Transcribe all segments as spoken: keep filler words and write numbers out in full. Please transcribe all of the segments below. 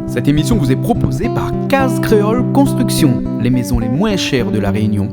Cette émission vous est proposée par Case Créole Construction, les maisons les moins chères de La Réunion.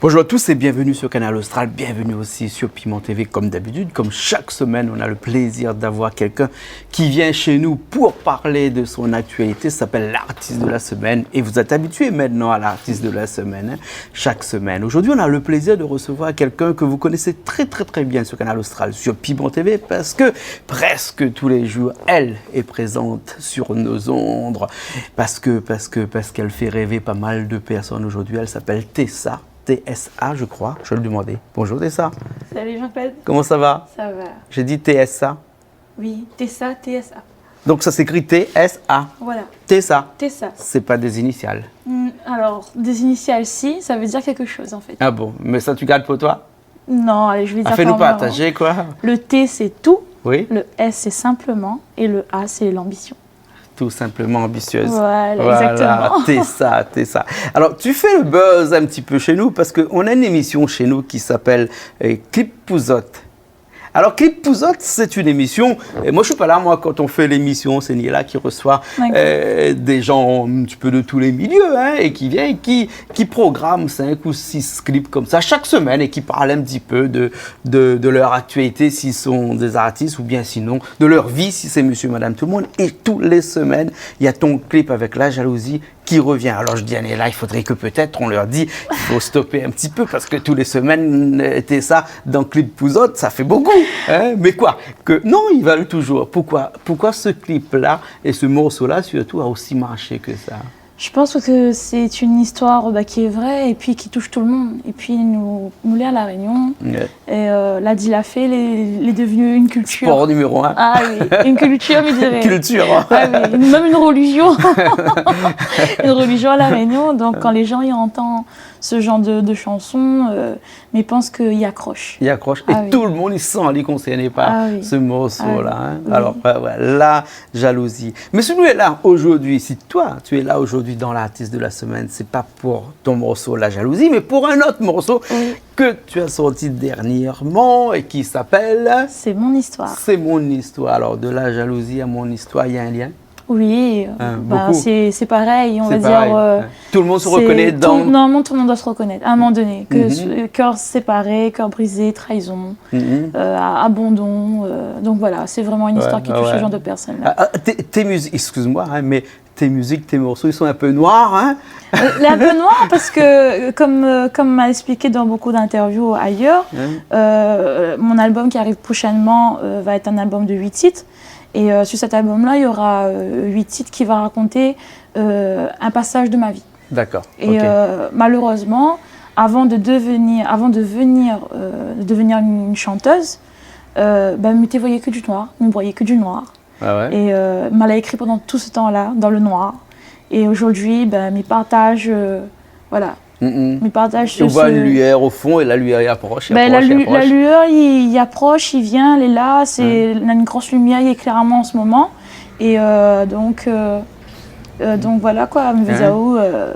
Bonjour à tous et bienvenue sur Kanal Austral, bienvenue aussi sur Piment T V. Comme d'habitude, comme chaque semaine, on a le plaisir d'avoir quelqu'un qui vient chez nous pour parler de son actualité. Ça s'appelle l'artiste de la semaine et vous êtes habitués maintenant à l'artiste de la semaine, hein. Chaque semaine. Aujourd'hui, on a le plaisir de recevoir quelqu'un que vous connaissez très, très, très bien sur Kanal Austral, sur Piment T V, parce que presque tous les jours, elle est présente sur nos ondes. Parce que, parce que, parce qu'elle fait rêver pas mal de personnes aujourd'hui. Elle s'appelle Tessa, T S A, je crois. Je vais lui demander. Bonjour Tessa. Salut Jean-Claude. Comment ça va ? Ça va. J'ai dit T S A. Oui, Tessa, T S A. Donc ça s'écrit T S A. Voilà. Tessa. Tessa. C'est pas des initiales. Hmm, alors, des initiales, si, ça veut dire quelque chose, en fait. Ah bon, mais ça, tu gardes pour toi ? Non, allez, je vais dire quand même, hein. Ah, fais-nous partager, quoi. Le T, c'est tout. Oui. Le S, c'est simplement. Et le A, c'est l'ambition. Tout simplement ambitieuse. Voilà, exactement. Voilà, Tessa, Tessa. Alors, tu fais le buzz un petit peu chez nous parce qu'on a une émission chez nous qui s'appelle, euh, Clip pou zot. Alors, Clip pou zot, c'est une émission, et moi je suis pas là, moi, quand on fait l'émission, c'est Niela qui reçoit, d'accord, euh, des gens un petit peu de tous les milieux, hein, et qui vient, et qui, qui programme cinq ou six clips comme ça chaque semaine et qui parle un petit peu de, de, de leur actualité, s'ils sont des artistes, ou bien sinon de leur vie, si c'est monsieur, madame, tout le monde. Et tous les semaines, il y a ton clip avec La Jalousie qui revient. Alors je dis, allez, là, il faudrait que peut-être on leur dit, il faut stopper un petit peu parce que tous les semaines, euh, Tessa dans Clip pou zot, ça fait beaucoup, hein ? Mais quoi ? Que, non, ils veulent toujours. Pourquoi, pourquoi ce clip-là et ce morceau-là, surtout, a aussi marché que ça ? Je pense que c'est une histoire, bah, qui est vraie et puis qui touche tout le monde. Et puis, nou, nou lé La Réunion. Ouais. Et, euh, la di la fé, lé, lé devenu une culture. Sport numéro un. Ah oui, une culture, mi diré. Culture. Ah oui, une, même une religion. Une religion à La Réunion. Donc, quand les gens, ils entendent ce genre de, de chansons, euh, mi pans ke i akrosh. I akrosh. Ah oui. Et tout le monde, il se sent, il est concerné par ce morceau-là, hein. Ah oui. Ah oui. Alors, ouais, ouais, La Jalousie. Mais si nou lé la aujourd'hui, si toi, tu es là aujourd'hui dans l'artiste de la semaine, c'est pas pour ton morceau La Jalousie, mais pour un autre morceau, oui, que tu as sorti dernièrement et qui s'appelle C'est mon histoire. C'est mon histoire. Alors, de La Jalousie à Mon histoire, il y a un lien ? Oui, euh, bah, beaucoup. C'est, c'est pareil, on va dire, euh, c'est pareil, ouais. Tout le monde se reconnaît dans... Tout, normalement, tout le monde doit se reconnaître à un moment donné, que ce, cœur séparé, cœur brisé, trahison, euh, abandon, euh, donc voilà, c'est vraiment une histoire qui touche ce genre de personnes-là. Ouais, ouais, ouais. Ah, ah, tes, tes musiques, excuse-moi, hein, mais tes musiques, tes morceaux, ils sont un peu noirs, hein ? Euh, lé un peu noir parce que, euh, comme, euh, comme m'a expliqué dans beaucoup d'interviews ailleurs, euh, mon album qui arrive prochainement, euh, va être un album de huit titres. Et, euh, sur cet album-là, il y aura, euh, huit titres qui va raconter, euh, un passage de ma vie. D'accord, ok. Et, euh, malheureusement, avant de devenir, avant de venir, euh, de devenir une chanteuse, euh, ben, mi té voyé ke du noir, mi broyé ke du noir. Ah ouais ? Et, euh, ma la ékri pandan tout se tan-la, dan le noir. Et aujourd'hui, ben, mi partaj, euh, voilà. Mm, mm. Mi partaj ce, ce... Et on voit une lueur au fond, et la lueur, elle approche, elle approche, elle approche. Ben, la lu-, la lueur, i, i approsh, i vien, lé la, sé, ouais, na une grosse lumière, i éclaire amoin en ce moment. Et, euh, donc, euh, euh, donc voilà, quoi, mi vé dir, euh,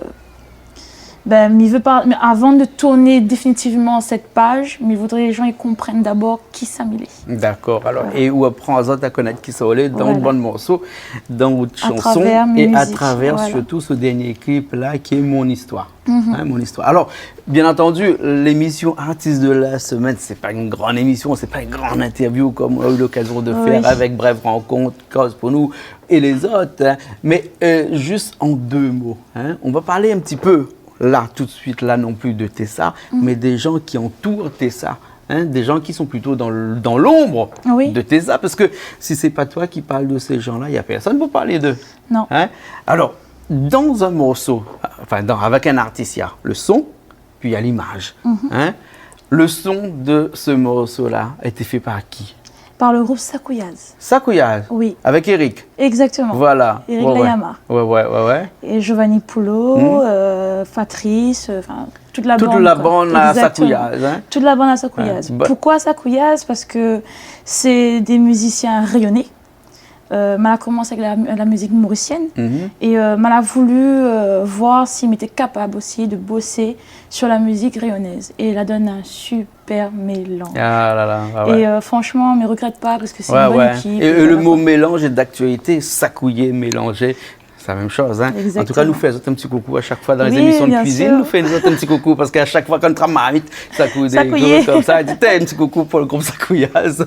Ben, mi vé pa, mé avan de tourner définitivement cette page, mi voudré les gens, i konprann d'abord kisa mi lé. D'accord, alors, voilà. Et ou aprann azot a konèt kisa ou lé dan out bann morso, dan out shanson, à travers mes musiques, voilà. Et à travers surtout ce dernier clip-là qui est Mon histoire. Mhm. Hein, Mon histoire. Alors, bien entendu, l'émission Artiste de la semaine, c'est pas une grande émission, c'est pas une grande interview comme on a eu l'occasion de faire avec Brève rencontre, Koz pou nou et les autres, hein. Mais, euh, juste en deux mots, hein, on va parler un petit peu, là, tout de suite, là non plus, de Tessa, mais des gens qui entourent Tessa, hein, des gens qui sont plutôt dans l-, dans l'ombre de Tessa, parce que si c'est pas toi qui parle de ces gens-là, il y a personne pour parler d'eux. Non. Hein ? Alors, dans un morceau, enfin, dans, avec un artiste, il y a le son, puis il y a l'image, hein. Le son de ce morceau-là a été fait par qui ? Par le groupe Sakouyaz. Sakouyaz ? Oui. Avec Eric ? Exactement. Voilà. Eric Layamar. Ouais, ouais, ouais, ouais. Et Giovanni Poulot, euh, Fatrice, euh, enfin, toute la bande, quoi. Toute la bande à Sakouyaz, hein. Exactement. Toute la bande à Sakouyaz. Ouais, bah. Pourquoi Sakouyaz ? Parce que c'est des musiciens réunionnais. Euh, ma la komansé avèk la, la mizik morisièn. Mhm. É, euh, ma la voulu, euh, voir si mi té kapab osi de bosé sur la mizik rényonèz. É la donn in super mélanz. Ah là là, ah ouais. É, euh, franchement, mi regrèt pa parske sé in bone ékip, é voilà, koi. Ouais, ouais. É, é le mo mélanz lé d'aktialité, sakouyé, mélanzé, sé la mèm shoz, hein. Exactement. An tou ka, nou fé azot in ti koukou a shak foi dan lé zémisyon de kuizine. Oui, bien sûr. Nou fé azot in ti koukou parske a shak foi, kan nou travay, Sakouyé. Sakouyé. Konmsa, di, té, in ti koukou pou le group Sakouyaz,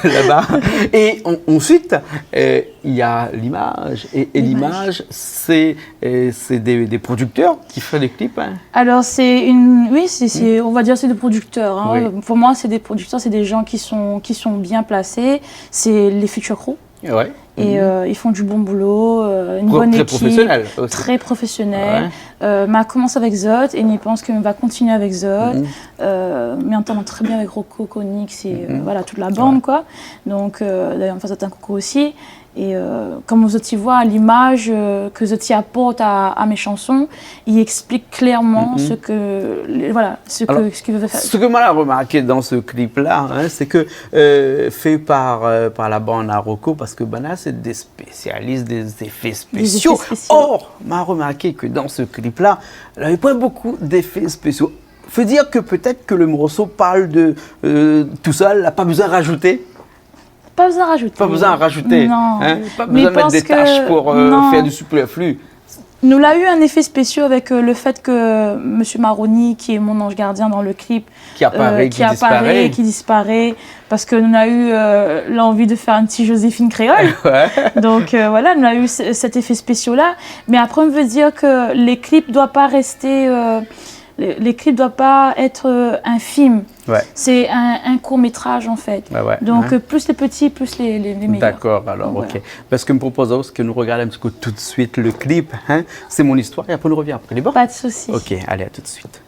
laba. É an-, ansuit, euh, néna limaz. É, é limaz, sé, euh, sé dé, dé prodiktèr ki fé dé klip, hein. Alors, c'est une, oui, c'est, c'est, on va dire, c'est des producteurs, hein. Oui. Pour moi, c'est des producteurs, c'est des gens qui sont, qui sont bien placés. C'est les Future Crew. Ouais. Et, euh, ils font du bon boulot, euh, une bonne équipe, très professionnel aussi. Très professionnel. Ouais. Euh, ma la komans avèk zot é mi pans ke ma va kontinié avèk zot. Mhm. Euh, mi antann trè bien avèk Rocco Koenig, sé, euh, voilà, tout la bande, koi. Donk, euh, d'ailleurs, mi fé azot in koukou osi. É, euh, konm zot i voi, limaz, euh, ke zot i aport a, a mé shanson, i éksplik klèrman sak, lé, voilà, sak, sak i vé fé. Alors, ce que moi j'ai remarqué dans ce clip-là, hein, c'est que, euh, fait par, euh, par la bande à Rocco, parce que, ben là, c'est des spécialistes des effets spéciaux. Des effets spéciaux. Or, ma la remarké ke dan se klip-la, navé pa bonpé d'éfé spésial. Vé dir ke pétèt ke le morso i parl de, euh, tousèl, la pa bezoin rajouté. Pa bezoin rajouté. Pa bezoin rajouté, hein. Non. Pa bezoin mèt dé tash pou, euh, fé du superflu. Mi pans ke, non, mi pans ke nou la u in éfé spésial avèk, euh, le fèt ke Monsieur Maroni, ki lé mon anz gardien dan le klip, ki aparé, euh, ki disparé, ki disparé, parske nou la u, euh, lanvi de fé in ti Joséphine Créole. Ouais. Donk, euh, voilà, nou la u se, sèt éfé spésial-la. Mé apré, mi vé dir ke lé klip i doi pa rèsté, euh, lé, lé klip i doi pa èt, euh, in film. Ouais. Sé in, in kour métraz, an fèt. Ouais, ouais. Donk, euh, plis lé pti, plis lé, lé, lé méyèr. Dakor, alor, OK. Voilà. Bin, sak mi propoz, sé ke nou rogard in ti kou tout suit le klip, hein. C'est mon histoire, é apré nou rovien apré, lé bon ? Pa de sousi. OK, alé, à tout de suite.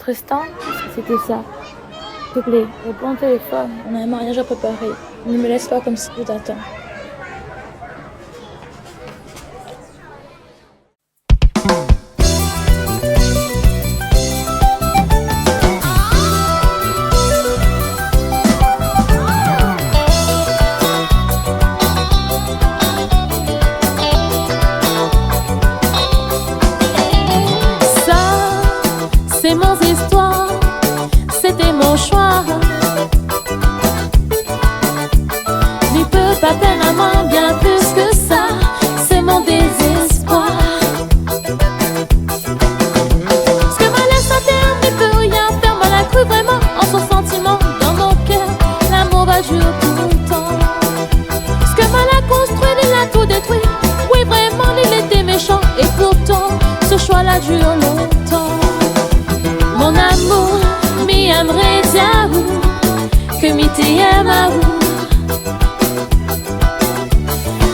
Tristan, qu'est-ce que c'était ça ? S'il te plaît, réponds au téléphone. On a un mariage à préparer. Ne me laisse pas comme ça, je t'attends. Ça, c'est mon histoire, c'était mon choix. Mi pé pa pèn amoin bien plis ke sa, sé mon dézéspoir. Sak ma la sèt, mi pé rien fèr, ma la kru vréman an son santiman. Dan mon kèr, lamour va dir toultan. Sak ma la konstrui, li la tout détrui. Oui, vréman, li lété méshan. É pourtan, se shoi-la i dir lontan. Mon amour, mi èmré dir aou ke mi té èm aou.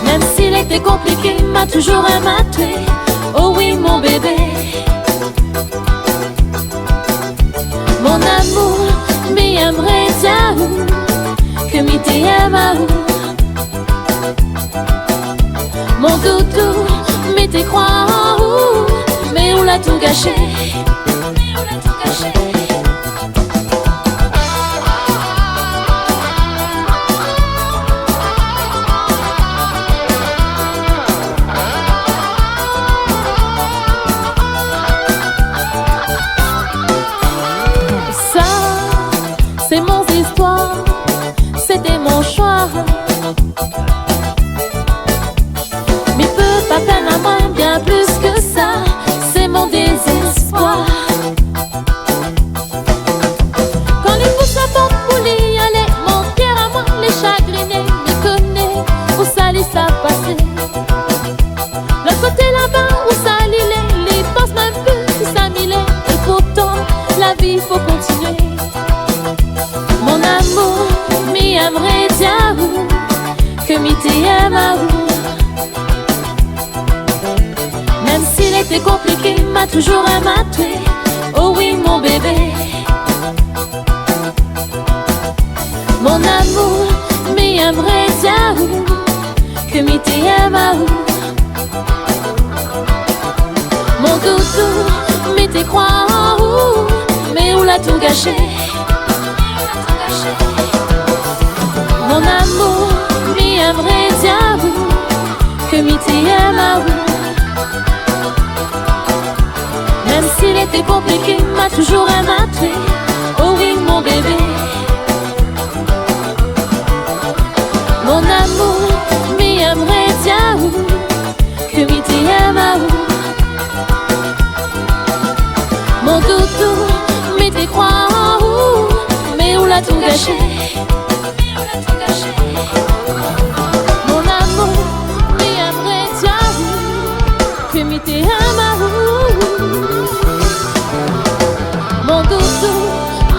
Mèm si lété konpliké, ma touzour èm aou. Oh oui, mon bébé. Mon amour, mi èmré dir aou ke mi té èm aou. Mon doudou, mi té kroi an ou, mé ou la tout gashé. Ça, c'est mon histoire, c'était mon choix. Mi pé pa pèn amoin bien plis ke sa, sé mon dézéspoir. Kan li pous la port pou li alé, mon kèr amoin lé shagriné, mi koné ousa li sa pasé. Lé konpliké, ma touzour èm aou. Oh oui, mon bébé. Mon amour, mi èmré di aou ke mi té èm aou. Mon doudou, mi té kroi an ou, mé ou la tou gashé. Mon amour, mi èmré di aou ke mi té èm aou. Mèm si lété konpliké, ma touzour èm aou. Oh oui, mon bébé. Mon amour, mi èmré di aou ke mi té èm aou. Mon doudou, mi té kroi an ou, mé ou la tou gashé. Mon amour, mi èmré di aou ke mi té èm aou. Mon doudou,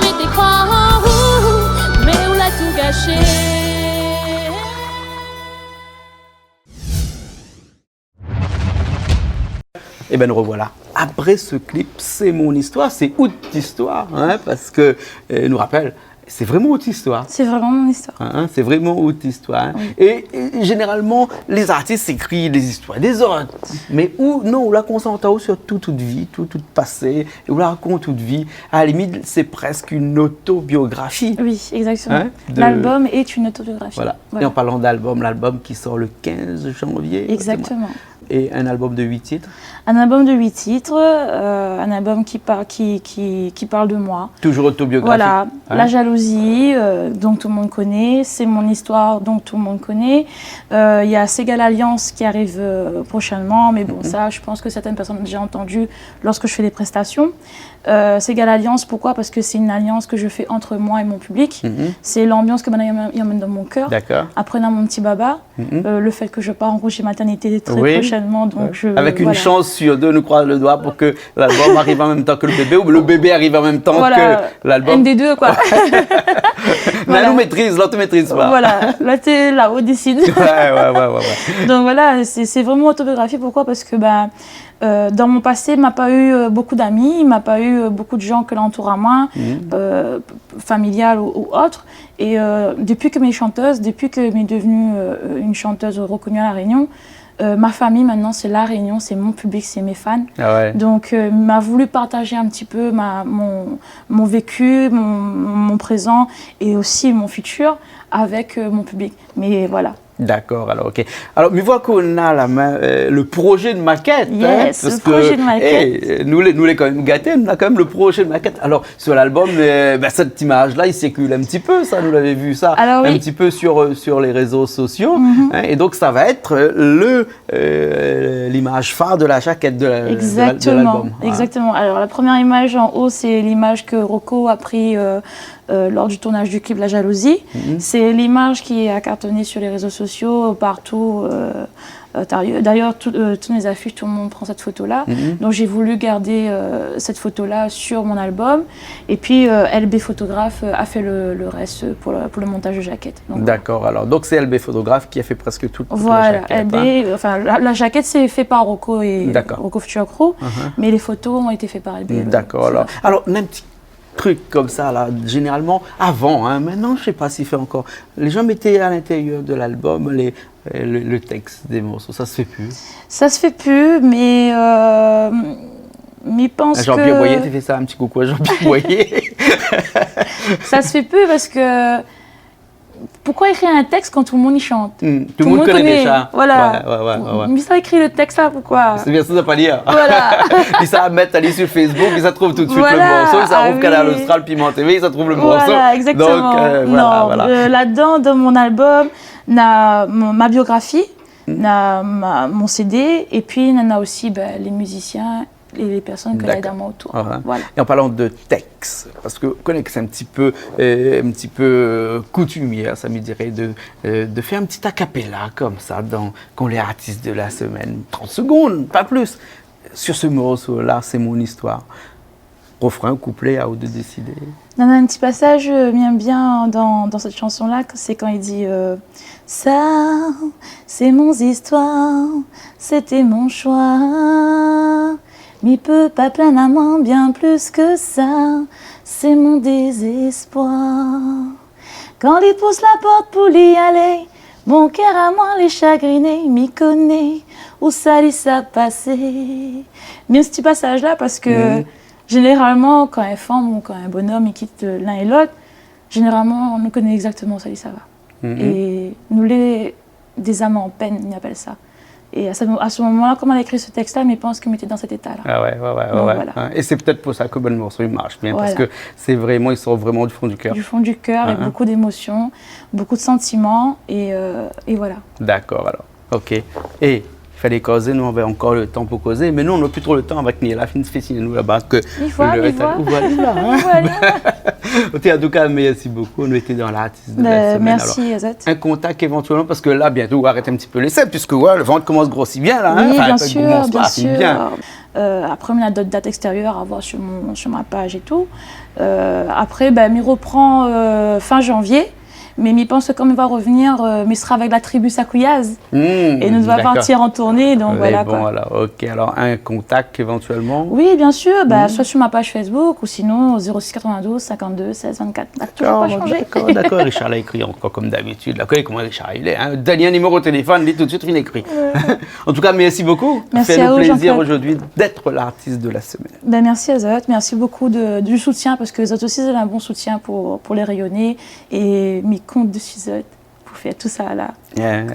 mi té kroi an ou, mé ou la tou gashé. Eh ben, nous revoilà. Après ce clip, c'est mon histoire, c'est out istwar, hein, parce que, euh, nous rappelle, c'est vraiment out istwar. C'est vraiment mon histoire. Hein, hein, c'est vraiment out istwar, hein. Oui. Et, et généralement, les artistes écrivent des histoires des autres. Mais ou, non, ou la konsantré aou sur tout, out vi, tout, out pasé, é ou la rakont out vi. À la limite, c'est presque une autobiographie. Oui, exactement. Hein, de... L'album est une autobiographie. Voilà. Voilà. Et en parlant d'album, l'album qui sort le quinze janvier, exactement. Exactement. Et un album de huit titres ? Un album de huit titres, euh, un album qui par-, qui, qui, qui parle de moi. Toujours autobiographique, hein ? Voilà. La jalousie, euh, donc tout le monde connaît. C'est mon histoire, donc tout le monde connaît. Euh, il y a Séga l'Alliance qui arrive, euh, prochainement, mais bon, mhm, ça, je pense que certaines personnes ont déjà entendu lorsque je fais des prestations. Euh, Séga l'Alliance, pourquoi ? Parce que c'est une alliance que je fais entre moi et mon public. Mhm. C'est l'ambiance ke banna i amèn, i amèn dan mon kèr. D'accord. Apré, na mon ti baba. Mhm. Euh, le fait que je pars en congé maternité très prochainement, donc je, voilà. Oui. Avec une chance sur deux, nous croisons les doigts pour que l'album arrive en même temps que le bébé, ou le bébé arrive en même temps que l'album. Voilà. Une des deux, quoi. Voilà. Mais nous maîtrise, l'autre maîtrise pas. Voilà. Là, t'es là-haut, décide. Ouais, ouais, ouais, ouais, ouais. Donc voilà, c'est, c'est vraiment autobiographique. Pourquoi ? Parce que, ben, euh, dans mon passé, ma pa u, euh, beaucoup d'amis, ma pa u, euh, beaucoup de gens ke l'antour amoin, mhm, euh, familial ou, ou autre. Et, euh, depuis ke mi lé chanteuse, depuis ke mi lé devenue, euh, une chanteuse reconnue à La Réunion, euh, ma famille maintenant, c'est La Réunion, c'est mon public, c'est mes fans. Ah ouais. Donc, euh, ma voulu partager un petit peu ma, mon, mon vécu, mon, mon présent et aussi mon futur avec, euh, mon public. Mais voilà. D'accord, alors, ok. Alors, mi voi ou néna la min, euh, le projet de maquette, hein, parce que, eh, nous lé, nous lé kan mèm gaté, nou néna kan mèm le projet de maquette. Alors, sur l'album, euh, ben, cette image-là, il circule un petit peu, ça, nous l'avons vu, ça, un petit peu sur, euh, sur les réseaux sociaux, hein, et donc ça va être, euh, le, euh, l'image phare de la jaquette de la, de la, de l'album. Exactement, exactement. Alors, la première image en haut, c'est l'image que Rocco a pris, euh, euh, lors du tournage du clip La Jalousie. Mhm. C'est l'image qui a cartonné sur les réseaux sociaux, partout, euh, euh, d'ailleurs, d'ailleurs, tout, euh, toutes mes affiches, tout le monde prend cette photo-là. Mhm. Donc, j'ai voulu garder, euh, cette photo-là sur mon album. Et puis, euh, L B Photographe, euh, a fait le, le reste pour le, pour le montage de jaquette. Donc, voilà. D'accord, alors, donc c'est L B Photographe qui a fait presque tout, toute la jaquette, hein. Voilà, L B, enfin, la, la jaquette, c'est fait par Rocco et Rocco Futur Crew, mais les photos ont été faites par L B, euh, Photographe. D'accord, alors. Alors, néna in ti truc comme ça, là, généralement, avant, hein, maintenant, je sais pas s'il fait encore, les gens mettaient à l'intérieur de l'album les, euh, le, le texte des morceaux. Ça se fait plus. Ça se fait plus, mais, euh, mais pense que... Ah, Jean-Pierre Boyer, tu fais ça, un petit coucou à Jean-Pierre Boyer. Ça se fait plus parce que Pourquoi écrire un texte quand tout le monde y chante ? Hmm, tout le monde connaît déjà. Voilà. Ouais, ouais, ouais, ouais, ouais. Mi sa ékri le tèks la, pourquoi ? Sé bien sa, sa pa lir. Voilà. Li sa mèt ali sur Facebook, li sa trouv tout de suite le morso, li sa trouv Kanal Austral, Piment T V, li sa trouv le morso. Voilà, exactement. Donc, euh, voilà, voilà. Non, euh, là-dedans, dans mon album, na mon, ma biographie, na ma, mon C D, et puis na, na aussi, ben, les musiciens et les personnes que la dan mon tour. D'accord. Voilà. Et en parlant de texte, parce que ou koné ke sé in ti pé, euh, in ti pé, euh, coutumier, sa, mi diré, de, euh, de faire un petit a cappella comme ça, dans, quand les artistes de la semaine, trente secondes, pas plus, sur ce morceau-là, C'est mon histoire. Refrain, couplet, à vous de décider. Na, na in ti pasaz, euh, mi èm bien dan, dan sèt shanson-la, sé kan li di, euh, « Sa, sé mon zistoir, sété mon shoi. » Mi pé pa plinn amoin bien plis ke sa, sé mon dézéspoir. Kan li pous la port pou li alé, mon kèr amoin lé shagriné, mi koné ousa li sa pasé. Mi èm se ti pasaz la parske, mhm, zénéralman, kan in fanm ou kan in bonom i kit, euh, l'un et l'autre, zénéralman, nou koné égzaktoman ousa li sava. Mhm. É nou lé dé zam an pèn, i apèl sa. É a se mo-, a se moman-la, kan ma la ékri se tèks-la, mi pans ke mi té dan sèt éta-la. Ah ouais, ouais, ouais, ouais, ouais. Donk, voilà. Hein, é sé pétèt pou sa ke bann morso i marsh bien, parske sé vréman, i sort vréman du fon du kèr. Du fond du cœur, avec beaucoup d'émotions, beaucoup de sentiments, et, euh, et voilà. Dakor, alor. OK. É i falé kozé, nou navé ankor le tan pou kozé, mé nou, nou na pi tro le tan avèk Niela, fine fé sign anou laba ke... Mi voi, mi voi. Ou voi, ou la, hein ? Mi voi, mi voi. OK, an tou ka, mèrsi bokou. Nou lété dan la de la semaine, mersi azot. Bin, alors. Un contact éventuellement, parce que là, bientôt, on va arrêter un petit peu les scènes, puisque, ouais, le ventre commence à grossir bien, là, hein. Oui, enfin, bien sûr, bien sûr. Euh, après, on a d'autres dates extérieures à voir sur mon, sur ma page et tout. Euh, après, ben, mi repran, euh, fin janvier. Mais mi pans ke kan mi va revenir, euh, mi sera avec la tribu Sakouyaz. Hmm, d'accord. Et nous va partir en tournée, donc voilà, quoi. Mais bon, alors, OK, alors un contact éventuellement ? Oui, bien sûr, bah, soit sur ma page Facebook ou sinon au zéro six quatre-vingt-douze cinquante-deux seize vingt-quatre. Bah, toujours pas changé. D'accord, d'accord, d'accord. Richard la ékri ankor comme d'habitude. La, koman Richard i lé, hein. Dernier numéro de téléphone, li tout de suite, il écrit. Ouais. En tout cas, merci beaucoup. Merci à vous, Jean-Claude. Fais-nous plaisir aujourd'hui d'être l'artiste de la semaine. Ben, merci azot. Merci beaucoup de, du soutien, parce que zot aussi, zot lé un bon soutien pour, pour les Réunionnais. Et mi kont dési zot pou fé tout sa la.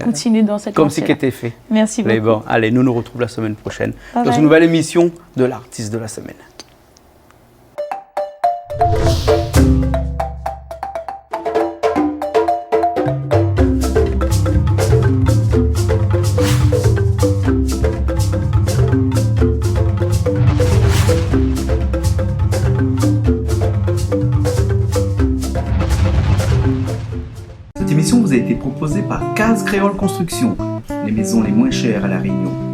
Continue dans cette lancée-là. Comme si qu'était fait. Merci beaucoup. Mais bon, allez, nous nous retrouvons la semaine prochaine dans une nouvelle émission de l'artiste de la semaine. Bye bye. Cette émission vous a été proposée par Case Créole Construction, les maisons les moins chères à La Réunion.